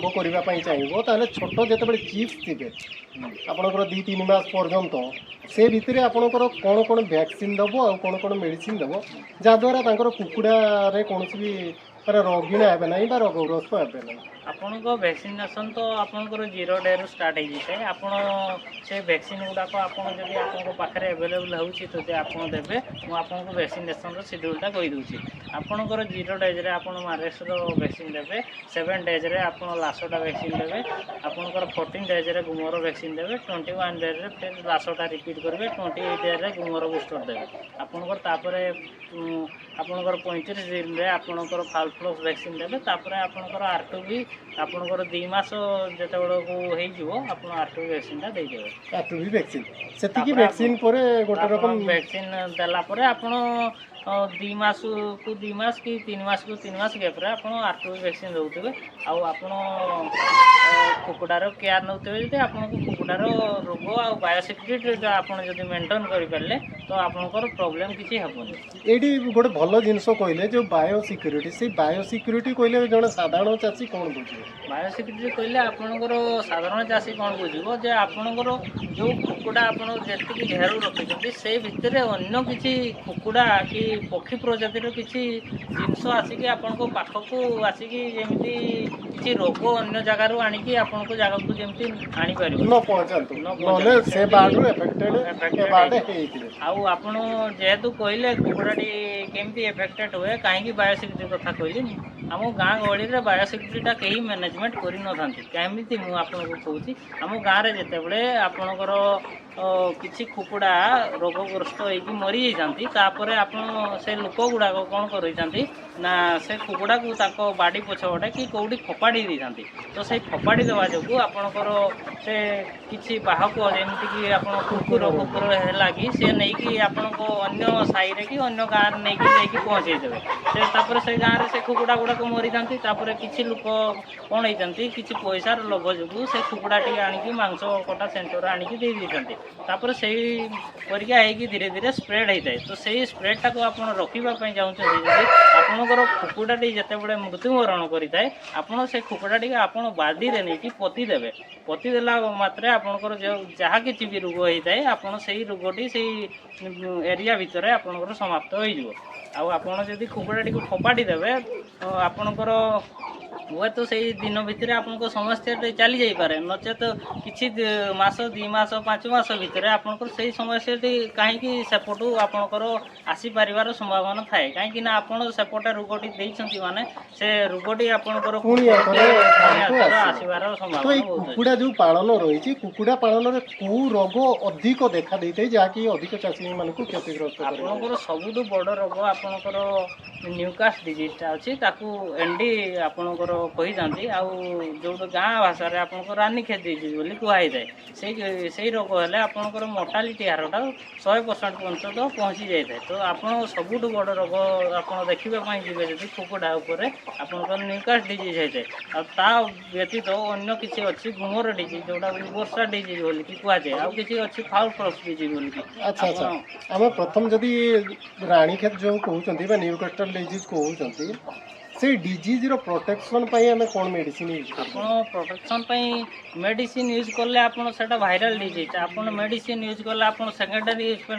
ଆରମ୍ଭ କରିବା ପାଇଁ ଚାହିଁବ, ତାହେଲେ ଛୋଟ ଯେତେବେଳେ ଚିକ୍ସ ଥିବେ ଆପଣଙ୍କର 2-3 ମାସ ପର୍ଯ୍ୟନ୍ତ, ସେ ଭିତରେ ଆପଣଙ୍କର କ'ଣ କ'ଣ ଭ୍ୟାକ୍ସିନ୍ ଦେବ ଆଉ କ'ଣ କ'ଣ ମେଡ଼ିସିନ୍ ଦେବ, ଯାହାଦ୍ୱାରା ତାଙ୍କର କୁକୁଡ଼ାରେ କୌଣସି ବି ମାନେ ରୋଗୀଣା ହେବେ ନାହିଁ ବା ରୋଗଗ୍ରସ୍ତ ହେବେ ନାହିଁ? ଆପଣଙ୍କ ଭ୍ୟାକ୍ସିନେସନ୍ ତ ଆପଣଙ୍କର 0 ଡେରୁ ଷ୍ଟାର୍ଟ ହେଇଯାଇଥାଏ। ଆପଣ ସେ ଭ୍ୟାକ୍ସିନ୍ ଗୁଡ଼ାକ ଆପଣ ଯଦି ଆପଣଙ୍କ ପାଖରେ ଆଭେଲେବୁଲ୍ ହେଉଛି ତ ଯଦି ଆପଣ ଦେବେ, ମୁଁ ଆପଣଙ୍କୁ ଭ୍ୟାକ୍ସିନେସନ୍ର ସିଡ୍ୟୁଲ୍ଟା କହିଦେଉଛି। ଆପଣଙ୍କର 0 ଡେଜ୍ରେ ଆପଣ ମାରେକ୍ସର ଭ୍ୟାକ୍ସିନ୍ ଦେବେ। 7 ଡେଜ୍ରେ ଆପଣ ଲାସୋଟା ଭ୍ୟାକ୍ସିନ୍ ଦେବେ। ଆପଣଙ୍କର 14 ଡେଜ୍ରେ ଗୁମର ଭ୍ୟାକ୍ସିନ୍ ଦେବେ। 21 ଡେଜ୍ରେ ଫେର୍ ଲାସୋଟା ରିପିଟ୍ କରିବେ। 28 ଡେଜ୍ରେ ଗୁମର ବୁଷ୍ଟର୍ ଦେବେ। ଆପଣଙ୍କର ତାପରେ ଆପଣଙ୍କର 35 ଦିନରେ ଆପଣଙ୍କର ଫାଉଲ୍ ପକ୍ସ ଭ୍ୟାକ୍ସିନ୍ ଦେବେ। ତାପରେ ଆପଣଙ୍କର ଆର୍ ଟୁ ବି ଆପଣଙ୍କର 2 ମାସ ଯେତେବେଳକୁ ହେଇଯିବ, ଆପଣ ଆର୍ ଟୁ ବି ଭ୍ୟାକ୍ସିନ୍ଟା ଦେଇଦେବେ। ଆର୍ ଟୁ ବି ଭ୍ୟାକ୍ସିନ୍ ସେତିକି ତାପରେ ଭ୍ୟାକ୍ସିନ୍ ପରେ ଗୋଟେ ଆପଣ ରକମ ଭ୍ୟାକ୍ସିନ୍ ଦେଲା ପରେ ଆପଣ 2 ମାସକୁ 2 ମାସ କି 3 ମାସକୁ 3 ମାସ ଗ୍ୟାପ୍ରେ ଆପଣ ଆର୍ ଟୁ ବି ଭ୍ୟାକ୍ସିନ୍ ଦେଉଥିବେ। ଆଉ ଆପଣ କୁକୁଡ଼ାର କେୟାର ନେଉଥିବେ, ଯଦି ଆପଣଙ୍କୁ କୁକୁଡ଼ାର ରୋଗ ଆଉ ବାୟୋସିକ୍ୟୁରିଟି ଆପଣ ଯଦି ମେଣ୍ଟେନ୍ କରିପାରିଲେ, ତ ଆପଣଙ୍କର ପ୍ରୋବ୍ଲେମ୍ କିଛି ହେବନି। ଏଇଠି ଗୋଟେ ଭଲ ଜିନିଷ କହିଲେ, ଯେଉଁ ବାୟୋ ସିକ୍ୟୁରିଟି। ସେଇ ବାୟୋ ସିକ୍ୟୁରିଟି କହିଲେ ଜଣେ ସାଧାରଣ ଚାଷୀ କ'ଣ ବୁଝିବେ? ବାୟୋସିକ୍ୟୁରିଟି କହିଲେ ଆପଣଙ୍କର ସାଧାରଣ ଚାଷୀ କ'ଣ ବୁଝିବ ଯେ ଆପଣଙ୍କର ଯେଉଁ କୁକୁଡ଼ା ଆପଣ ଯେତିକି ଘେରୁ ରଖିଛନ୍ତି, ସେଇ ଭିତରେ ଅନ୍ୟ କିଛି କୁକୁଡ଼ା କି ପକ୍ଷୀ ପ୍ରଜାତିର କିଛି ଜିନିଷ ଆସିକି ଆପଣଙ୍କ ପାଖକୁ ଆସିକି ଯେମିତି କିଛି ରୋଗ ଅନ୍ୟ ଜାଗାରୁ ଆଣିକି ଆପଣଙ୍କ ଜାଗାକୁ ଯେମିତି ଆଣିପାରିବ ନ ପହଞ୍ଚାନ୍ତୁ। ନ ନହେଲେ ପହଞ୍ଚାନ୍ତୁ। ସେ ବାର୍ଡରୁ ଏଫେକ୍ଟେଡ୍ affected ଏ ବାର୍ଡ ହେଇଯିବ। ହେଇଥିବେ। ଆଉ ଆପଣ ଯେହେତୁ କହିଲେ କୁକୁଡ଼ାଟି କେମିତି ଏଫେକ୍ଟେଡ୍ ହୁଏ, କାହିଁକି ବାୟୋସିକ୍ୟୁରିଟି କଥା କହିଲି, ଆମ ଗାଁ ଗହଳିରେ ବାୟୋସିକ୍ୟୁରିଟିଟା କେହି ମ୍ୟାନେଜମେଣ୍ଟ କରିନଥାନ୍ତି। କେମିତି ମୁଁ ଆପଣଙ୍କୁ କହୁଛି। ଆମ ଗାଁରେ ଯେତେବେଳେ ଆପଣଙ୍କର କିଛି କୁକୁଡ଼ା ରୋଗଗ୍ରସ୍ତ ହେଇକି ମରିଯାଇଥାନ୍ତି, ତାପରେ ଆପଣ ସେ ଲୋକ ଗୁଡ଼ାକ କ'ଣ କରିଥାନ୍ତି ନା ସେ କୁକୁଡ଼ାକୁ ତାଙ୍କ ବାଡ଼ି ପଛପଟେ କି କେଉଁଠି ଫୋପାଡ଼ି ଦେଇଥାନ୍ତି। ତ ସେଇ ଫୋପାଡ଼ି ଦେବା ଯୋଗୁଁ ଆପଣଙ୍କର ସେ କିଛି ବାହକ, ଯେମିତିକି ଆପଣ କୁକୁର କୁକୁର ହେଲା କି, ସେ ନେଇକି ଆପଣଙ୍କ ଅନ୍ୟ ସାହିରେ କି ଅନ୍ୟ ଗାଁରେ ନେଇକି ଯାଇକି ପହଞ୍ଚେଇ ଦେବେ। ସେ ତାପରେ ସେ ଗାଁରେ ସେ କୁକୁଡ଼ା ଗୁଡ଼ାକ ମରିଥାନ୍ତି। ତାପରେ କିଛି ଲୋକ କ'ଣ ହେଇଥାନ୍ତି, କିଛି ପଇସାର ଲୋଭ ଯୋଗୁଁ ସେ କୁକୁଡ଼ା ଟିକେ ଆଣିକି ମାଂସ କଟା ସେଣ୍ଟର ଆଣିକି ଦେଇ ଦେଇଥାନ୍ତି। ତାପରେ ସେଇ ପରିକା ହେଇକି ଧୀରେ ଧୀରେ ସ୍ପ୍ରେଡ୍ ହେଇଥାଏ। ତ ସେଇ ସ୍ପ୍ରେଡ୍ଟାକୁ ଆପଣ ରୋକିବା ପାଇଁ ଚାହୁଁଛନ୍ତି ଯଦି, ଆପଣଙ୍କର କୁକୁଡ଼ାଟି ଯେତେବେଳେ ମୃତ୍ୟୁବରଣ କରିଥାଏ, ଆପଣ ସେ କୁକୁଡ଼ାଟିକୁ ଆପଣ ବାଡ଼ିରେ ନେଇକି ପୋତି ଦେବେ। ପୋତି ଦେଲା ମାତ୍ରେ ଆପଣଙ୍କର ଯେଉଁ ଯାହା କିଛି ବି ରୋଗ ହେଇଥାଏ, ଆପଣ ସେଇ ରୋଗଟି ସେଇ ଏରିଆ ଭିତରେ ଆପଣଙ୍କର ସମାପ୍ତ ହେଇଯିବ। ଆଉ ଆପଣ ଯଦି କୁକୁଡ଼ାଟିକୁ ଫୋପାଡ଼ି ଦେବେ, ତ ଆପଣଙ୍କର ହୁଏତ ସେଇ ଦିନ ଭିତରେ ଆପଣଙ୍କ ସମସ୍ୟାଟି ଚାଲି ଯାଇପାରେ, ନଚେତ କିଛି ମାସ, 2 ମାସ, 5 ମାସ ଭିତରେ ଆପଣଙ୍କର ସେଇ ସମସ୍ୟାଟି କାହିଁକି ସେପଟୁ ଆପଣଙ୍କର ଆସିପାରିବାର ସମ୍ଭାବନା ଥାଏ। କାହିଁକି ନା ଆପଣ ସେପଟେ ରୋଗଟି ଦେଇଛନ୍ତି, ମାନେ ସେ ରୋଗଟି ଆପଣଙ୍କର ପୁଣି ଆଉଥରେ ପୁଣି ଫାର୍ମକୁ ଆଉଥରେ ଆସିବ। ଆସିବାର ତ ସମ୍ଭାବନା ଏଇ ବହୁତ ଅଛି। କୁକୁଡ଼ା ଯେଉଁ ପାଳନ ରହିଛି, କୁକୁଡ଼ା ପାଳନରେ କୋଉ ରୋଗ ଅଧିକ ଦେଖା ଦେଇଥାଏ, ଯାହାକି ଅଧିକ ଚାଷୀମାନଙ୍କୁ କ୍ଷତିଗ୍ରସ୍ତ କରିଥାଏ? ଆପଣଙ୍କର ସବୁଠୁ ବଡ଼ ରୋଗ ଆପଣଙ୍କର ନ୍ୟୁକାସଲ ଡିଜିଜ୍ଟା ଅଛି। ତାକୁ ଏନ୍ଡି ଆପଣଙ୍କର କହିଥାନ୍ତି। ଆଉ ଯେଉଁଟା ଗାଁ ଭାଷାରେ ଆପଣଙ୍କର ରାନୀକ୍ଷେତ ଡିଜିଜ୍ ବୋଲି କୁହାଯାଇଥାଏ। ସେଇ ସେଇ ରୋଗ ହେଲେ ଆପଣଙ୍କର ମୋର୍ଟାଲିଟି ହାରଟା 100% ପର୍ଯ୍ୟନ୍ତ ପହଞ୍ଚି ଯାଇଥାଏ। ତ ଆପଣ ସବୁଠୁ ବଡ଼ ରୋଗ ଆପଣ ଦେଖିବା ପାଇଁ ଯିବେ ଯଦି, କୁକୁଡ଼ା ଉପରେ ଆପଣଙ୍କର ନ୍ୟୁକାସଲ ଡିଜିଜ୍ ହେଇଥାଏ। ଆଉ ତା ବ୍ୟତୀତ ଅନ୍ୟ କିଛି ଅଛି, ଗୁମର ଡିଜିଜ୍, ଯେଉଁଟା ବର୍ଷା ଡିଜିଜ୍ ବୋଲିକି କୁହାଯାଏ। ଆଉ କିଛି ଅଛି ଫାଉଲ୍ ପକ୍ସ ଡିଜିଜ୍ ବୋଲିକି। ଆଚ୍ଛା। ଆପଣ ଆମେ ପ୍ରଥମ ଯଦି ରାଣୀକ୍ଷେତ ଯେଉଁ କହୁଛନ୍ତି ବା ନ୍ୟୁକାଷ୍ଟଲ ଡିଜିଜ୍ କହୁଛନ୍ତି, ସେଇ ଡିଜିଜ୍ର ପ୍ରୋଟେକ୍ସନ୍ ପାଇଁ ଆମେ କ'ଣ ମେଡ଼ିସିନ୍ ୟୁଜ୍ ଆପଣ କରିପାରିବା? ପ୍ରୋଟେକ୍ସନ୍ ପାଇଁ ମେଡ଼ିସିନ୍ ୟୁଜ୍ କଲେ ଆପଣ ସେଇଟା ଭାଇରାଲ୍ ଡିଜିଜ୍, ଆପଣ ମେଡ଼ିସିନ୍ ୟୁଜ୍ କଲେ ଆପଣ ସେକେଣ୍ଡାରୀ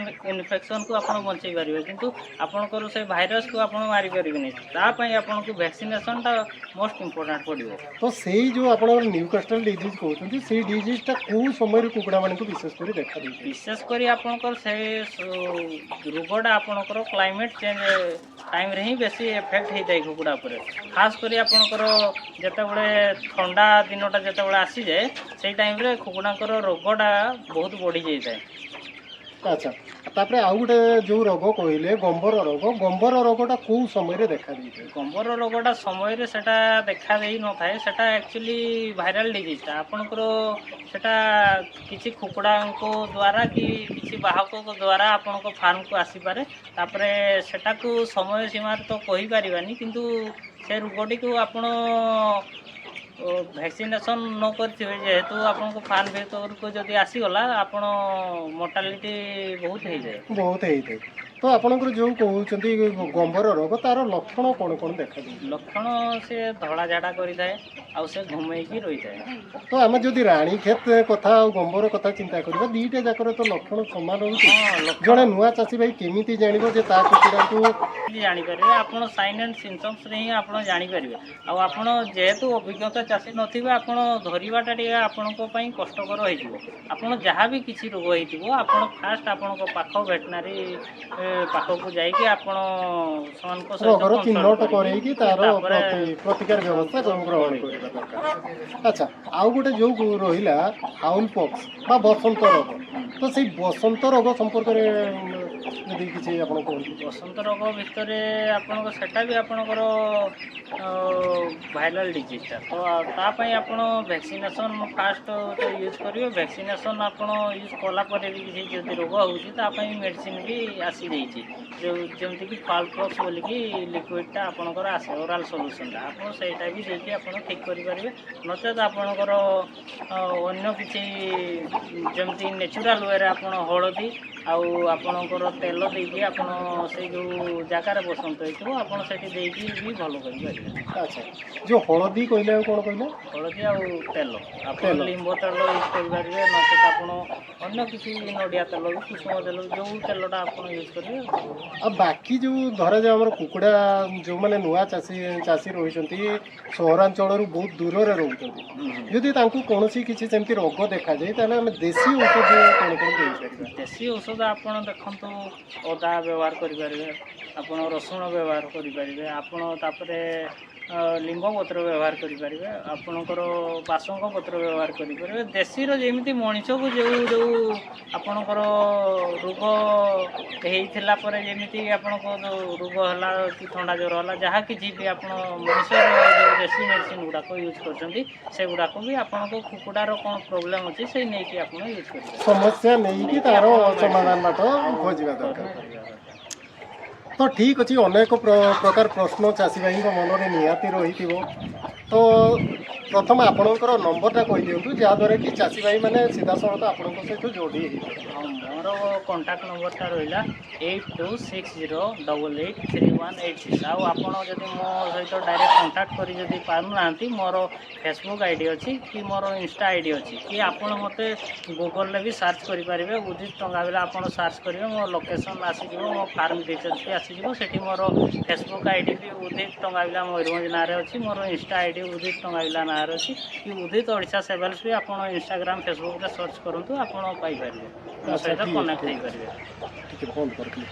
ଇନଫେକ୍ସନ୍କୁ ଆପଣ ବଞ୍ଚେଇ ପାରିବେ, କିନ୍ତୁ ଆପଣଙ୍କର ସେ ଭାଇରସ୍କୁ ଆପଣ ମାରିପାରିବେନି। ତା ପାଇଁ ଆପଣଙ୍କୁ ଭ୍ୟାକ୍ସିନେସନ୍ଟା ମୋଷ୍ଟ ଇମ୍ପୋର୍ଟାଣ୍ଟ ପଡ଼ିବ। ତ ସେଇ ଯେଉଁ ଆପଣଙ୍କର ନ୍ୟୁକାଷ୍ଟଲ ଡିଜିଜ୍ କହୁଛନ୍ତି, ସେଇ ଡିଜିଜ୍ଟା କେଉଁ ସମୟରେ କୁକୁଡ଼ାମାନଙ୍କୁ ବିଶେଷ କରି ଦେଖା ଦେଇଥାଏ? ବିଶେଷ କରି ଆପଣଙ୍କର ସେ ରୋଗଟା ଆପଣଙ୍କର କ୍ଲାଇମେଟ୍ ଚେଞ୍ଜ ଟାଇମ୍ରେ ହିଁ ବେଶୀ ଏଫେକ୍ଟ ହେଇଥାଏ କୁକୁଡ଼ା ଉପରେ। ଖାସ୍ କରି ଆପଣଙ୍କର ଯେତେବେଳେ ଥଣ୍ଡା ଦିନଟା ଯେତେବେଳେ ଆସିଯାଏ, ସେଇ ଟାଇମ୍ରେ କୁକୁଡ଼ାଙ୍କର ରୋଗଟା ବହୁତ ବଢ଼ିଯାଇଥାଏ। ଆଚ୍ଛା, ତାପରେ ଆଉ ଗୋଟେ ଯେଉଁ ରୋଗ କହିଲେ ଗମ୍ବର ରୋଗ, ଗମ୍ବର ରୋଗଟା କେଉଁ ସମୟରେ ଦେଖା ଦେଇଥାଏ? ଗମ୍ବର ରୋଗଟା ସମୟରେ ସେଟା ଦେଖା ଦେଇ ନଥାଏ। ସେଟା ଆକ୍ଚୁଆଲି ଭାଇରାଲ ଡିଜିଜ୍ଟା। ଆପଣଙ୍କର ସେଟା କିଛି କୁକୁଡ଼ାଙ୍କ ଦ୍ୱାରା କି କିଛି ବାହକଙ୍କ ଦ୍ୱାରା ଆପଣଙ୍କ ଫାର୍ମକୁ ଆସିପାରେ। ତାପରେ ସେଟାକୁ ସମୟ ସୀମାରେ ତ କହିପାରିବାନି, କିନ୍ତୁ ସେ ରୋଗଟିକୁ ଆପଣ ଭ୍ୟାକ୍ସିନେସନ୍ ନ କରିଥିବେ ଯେହେତୁ, ଆପଣଙ୍କ ଫାର୍ମ ଭିତରକୁ ଯଦି ଆସିଗଲା, ଆପଣ ମୋର୍ଟାଲିଟି ବହୁତ ହେଇଯାଏ। ବହୁତ ହେଇଥାଏ। ତ ଆପଣଙ୍କର ଯେଉଁ କହୁଛନ୍ତି ଗମ୍ଭର ରୋଗ, ତାର ଲକ୍ଷଣ କ'ଣ କ'ଣ ଦେଖାଯାଏ? ଲକ୍ଷଣ ସେ ଧଳା ଝାଡ଼ା କରିଥାଏ ଆଉ ସେ ଘୁମେଇକି ରହିଥାଏ। ତ ଆମେ ଯଦି ରାଣୀକ୍ଷେତ କଥା ଆଉ ଗମ୍ଭର କଥା ଚିନ୍ତା କରିବା, ଦୁଇଟା ଯାକର ତ ଲକ୍ଷଣ ସମାନ ରହୁଛି। ହଁ, ଲକ୍ଷଣ ଜଣେ ନୂଆ ଚାଷୀ ଭାଇ କେମିତି ଜାଣିବ ଯେ ତା କୁକୁଡ଼ାକୁ ଜାଣିପାରିବେ? ଆପଣ ସାଇନ୍ ଆଣ୍ଡ ସିମ୍ପଟମ୍ସରେ ହିଁ ଆପଣ ଜାଣିପାରିବେ। ଆଉ ଆପଣ ଯେହେତୁ ଅଭିଜ୍ଞତା ଚାଷୀ ନଥିବେ, ଆପଣ ଧରିବାଟା ଟିକେ ଆପଣଙ୍କ ପାଇଁ କଷ୍ଟକର ହେଇଯିବ। ଆପଣ ଯାହା ବି କିଛି ରୋଗ ହେଇଥିବ, ଆପଣ ଫାଷ୍ଟ ଆପଣଙ୍କ ପାଖ ଭେଟନାରୀ ପାଖକୁ ଯାଇକି ଆପଣ ସେମାନଙ୍କ ସହିତ ରୋଗର consult ଚିହ୍ନଟ କରିକି କରେଇକି ତାର ତାପରେ ପ୍ରତିକାର ବ୍ୟବସ୍ଥା ଗ୍ରହଣ କରିବା ଦରକାର। ଆଚ୍ଛା, ଆଉ ଗୋଟେ ଯୋଉ ରହିଲା ହାଉଲ ପକ୍ସ ବା ବସନ୍ତ ରୋଗ, ତ ସେଇ ବସନ୍ତ ରୋଗ ସମ୍ପର୍କରେ ଯଦି କିଛି ଆପଣ କୁହନ୍ତୁ। ବସନ୍ତ ରୋଗ ଭିତରେ ଆପଣଙ୍କ ସେଟା ବି ଆପଣଙ୍କର ଭାଇରାଲ ଡିଜିଜ୍ଟା। ତ ତା ପାଇଁ ଆପଣ ଭ୍ୟାକ୍ସିନେସନ୍ ଫାଷ୍ଟ ତ ୟୁଜ୍ କରିବେ। ଭ୍ୟାକ୍ସିନେସନ୍ ଆପଣ ୟୁଜ୍ କଲା ପରେ ବି କିଛି ଯଦି ରୋଗ ହେଉଛି, ତା ପାଇଁ ମେଡ଼ିସିନ୍ ବି ଆସିଯାଇଛି, ଯେଉଁ ଯେମିତିକି ଫାଉଲ୍ ପକ୍ସ ବୋଲିକି ଲିକ୍ୱିଡ଼ଟା ଆପଣଙ୍କର ଆସେ, ଓରାଲ୍ ସଲ୍ୟୁସନ୍ଟା। ଆପଣ ସେଇଟା ବି ଦେଇକି ଆପଣ ଠିକ୍ କରିପାରିବେ। ନଚେତ୍ ଆପଣଙ୍କର ଅନ୍ୟ କିଛି, ଯେମିତି ନ୍ୟାଚୁରାଲ୍ ୱେରେ ଆପଣ ହଳଦୀ ଆଉ ଆପଣଙ୍କର ତେଲ ଦେଇକି ଆପଣ ସେଇ ଯେଉଁ ଜାଗାରେ ବସନ୍ତ ହେଇଥିବ, ଆପଣ ସେଠି ଦେଇକି ବି ଭଲ କରିପାରିବେ। ଆଚ୍ଛା, ଯୋଉ ହଳଦୀ କହିଲେ ଆଉ କ'ଣ କହିଲେ? ହଳଦୀ ଆଉ ତେଲ ଆପଣ ତେଲ। ଲିମ୍ବ ତେଲ ୟୁଜ୍ କରିପାରିବେ, ନଚେତ୍ ଆପଣ ଅନ୍ୟ କିଛି ନଡ଼ିଆ ତେଲ ବି, କୁସୁମ ତେଲ, ଯେଉଁ ତେଲଟା ଆପଣ ୟୁଜ୍ କରିବେ। ଆଉ ବାକି ଯୋଉ ଧରାଯାଉ ଆମର କୁକୁଡ଼ା, ଯେଉଁମାନେ ନୂଆ ଚାଷୀ ରହିଛନ୍ତି, ସହରାଞ୍ଚଳରୁ ବହୁତ ଦୂରରେ ରହୁଛନ୍ତି, ଯଦି ତାଙ୍କୁ କୌଣସି କିଛି ସେମିତି ରୋଗ ଦେଖାଯାଏ, ତାହେଲେ ଆମେ ଦେଶୀ ଔଷଧ କ'ଣ କ'ଣ ଦେଇପାରିବା? ଦେଶୀ ଔଷଧ ଆପଣ ଦେଖନ୍ତୁ, ଅଦା ବ୍ୟବହାର କରିପାରିବେ, ଆପଣ ରସୁଣ ବ୍ୟବହାର କରିପାରିବେ, ଆପଣ ତାପରେ ଲିମ୍ବ ପତ୍ର ବ୍ୟବହାର କରିପାରିବେ, ଆପଣଙ୍କର ବାସଙ୍ଗ ପତ୍ର ବ୍ୟବହାର କରିପାରିବେ। ଦେଶୀର ଯେମିତି ମଣିଷକୁ ଯେଉଁ ଯେଉଁ ଆପଣଙ୍କର ରୋଗ ହେଇଥିଲା ପରେ, ଯେମିତି ଆପଣଙ୍କ ଯେଉଁ ରୋଗ ହେଲା କି ଥଣ୍ଡା ଜ୍ୱର ହେଲା, ଯାହା କିଛି ବି ଆପଣ ମଣିଷର ଯେଉଁ ଦେଶୀ ମେଡ଼ିସିନ ଗୁଡ଼ାକ ୟୁଜ୍ କରୁଛନ୍ତି, ସେଗୁଡ଼ାକ ବି ଆପଣଙ୍କ କୁକୁଡ଼ାର କ'ଣ ପ୍ରୋବ୍ଲେମ୍ ଅଛି, ସେଇ ନେଇକି ଆପଣ ୟୁଜ୍ କରିପାରିବେ। ସମସ୍ୟା ନେଇକି ତାର ସମାଧାନ ବାଟ ଖୋଜିବା ଦରକାର। ତ ଠିକ୍ ଅଛି, ଅନେକ ପ୍ରକାର ପ୍ରଶ୍ନ ଚାଷୀ ଭାଇଙ୍କ ମନରେ ନିହାତି ରହିଥିବ। ତ ପ୍ରଥମେ ଆପଣଙ୍କର ନମ୍ବରଟା କହିଦିଅନ୍ତୁ, ଯାହାଦ୍ୱାରା କି ଚାଷୀ ଭାଇମାନେ ସିଧାସଳଖ ଆପଣଙ୍କ ସହିତ ଯୋଡ଼ି ହେଇପାରିବେ। ହଁ, ମୋର କଣ୍ଟାକ୍ଟ ନମ୍ବରଟା ରହିଲା 8260883186। ଆଉ ଆପଣ ଯଦି ମୋ ସହିତ ଡାଇରେକ୍ଟ କଣ୍ଟାକ୍ଟ କରି ଯଦି ପାରୁନାହାନ୍ତି, ମୋର ଫେସବୁକ୍ I D ଅଛି କି ମୋର ଇନଷ୍ଟା I D ଅଛି କି ଆପଣ ମୋତେ ଗୁଗଲରେ ବି ସର୍ଚ୍ଚ କରିପାରିବେ। ଉଦିତ ଟଙ୍ଗାବିଲା ଆପଣ ସର୍ଚ୍ଚ କରିବେ, ମୋ ଲୋକେସନ୍ ଆସିଯିବ, ମୋ ଫାର୍ମ ଡିଟେଲ୍ସ ବି ଆସିଯିବ ସେଠି। ମୋର ଫେସବୁକ୍ I D ବି ଉଦିତ ଟଙ୍ଗାବିଲା ମୟୂରଭଞ୍ଜ ନାଁରେ ଅଛି। ମୋର insta I D Udit Tangabila ନାଁରେ ଅଛି କି ଉଦିତ ଓଡ଼ିଶା ସେଭେଲ୍ସ ବି ଆପଣ ଇନଷ୍ଟାଗ୍ରାମ, ଫେସବୁକ୍ରେ ସର୍ଚ୍ଚ କରନ୍ତୁ, ଆପଣ ପାଇପାରିବେ, ମୋ ସହିତ ଠିକ୍ ଅଛି, କନେକ୍ଟ ଠିକ୍ ଅଛି। ହେଇପାରିବେ। ଟିକେ ବନ୍ଦ କରିଥିଲି।